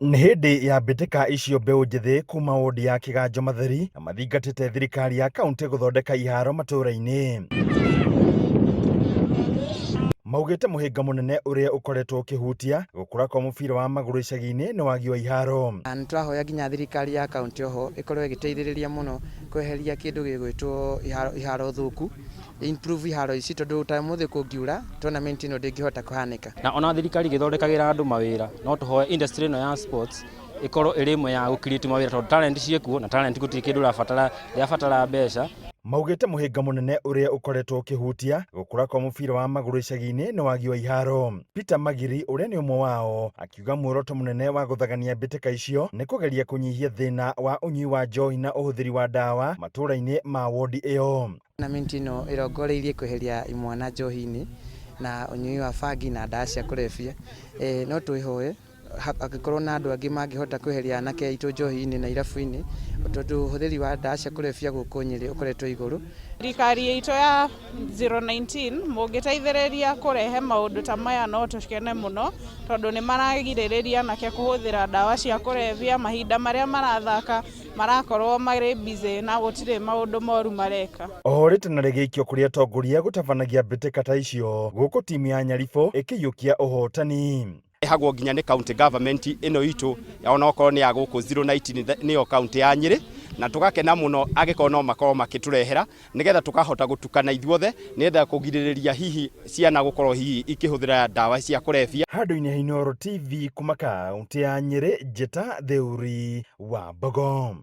Nĩ hĩndĩ ya mbĩtĩka icio mbeũ njĩthĩ kuma wodi ya Kĩganjo Matheri na mathingatĩte thirikari ya kauntĩ gũthondeka iharo matũũra-inĩ. Maugĩte mũhĩnga mũnene ũrĩa ũkoretwo ũkĩhutia gũkũra kwa mũbira wa magũrũ icagi-inĩ nĩ wagi wa iharo. Nĩ tũrahoya nginya thirikari ya kauntĩ oho ĩkorwo ĩgĩteithĩrĩria mũno kweheria kĩndũ gĩgwĩtwo iharo thũku, improve iharo ici tondũ ta ũmũthĩ kũngiura tournament ĩno ndĩngĩhota kũhanĩka. Na ona thirikari ĩgĩthondekagĩra andũ mawĩra no tũhoe industry ĩno ya sports ĩkorwo ĩrĩ ĩmwe ya gũ create mawĩra tondũ talent ciĩkuo na talent gũtirĩ kĩndũ ũrabatara ndĩrabatara mbeca. Maugĩte mũhĩnga mũnene ũrĩa ũkoretwo ũkĩhutia gũkũra kwa mũbira wa magũrũ icagi-inĩ nĩ wagi wa iharo. Peter Magiri ũrĩa nĩ ũmwe wao akiuga muoroto mũnene wa gũthagania mbĩtĩka icio nĩ kũgeria kũnyihia thĩna wa ũnyui wa njohi na ũhũthĩri wa ndawa matũũra-inĩ ma wondi ĩyo. Tournament ĩno ĩrongoreirie kweheria imwana njohi-inĩ na ũnyui wa bangi na ndawa cia kũrebia. No twĩhoe angĩkorwo na andũ angĩ mangĩhota kweheria anake aitũ njohi-inĩ na irabu-inĩ tondũ ũhũthĩri wa ndawa cia kũrebia gũkũ Nyĩrĩ ũkoretwo igũrũ. Thirikari itũ ya 019 mũngĩteithĩrĩria kũrehe maũndũ ta maya no tũkene mũno tondũ nĩ maragirĩrĩria anake kũhũthĩra ndawa cia kũrebia mahinda marĩa marathaka marakorwo marĩ busy na gũtirĩ maũndũ moru mareka. Oho rĩtana rĩgĩikio kũrĩ atongoria gũtabanagia mbĩtĩka ta icio gũkũ timu ya Nyaribũ ĩkĩiyũkia ũhotani. Ĩhagwo nginya nĩ county government ĩno itũ onokorwo nĩ ya gũkũ 019 nĩyo county ya Nyĩrĩ, na tũgakena mũno angĩkorwo no makorwo makĩtũrehera nĩgetha tũkahota gũtukana ithuothe nĩgetha kũgirĩrĩria hihi ciana gũkorwo hihi ikĩhũthĩra ndawa cia kũrebia. Handũ-inĩ ha Inooro TV kuma kaũntĩ ya Nyĩrĩ, Njĩta Theuri wa Mbogo.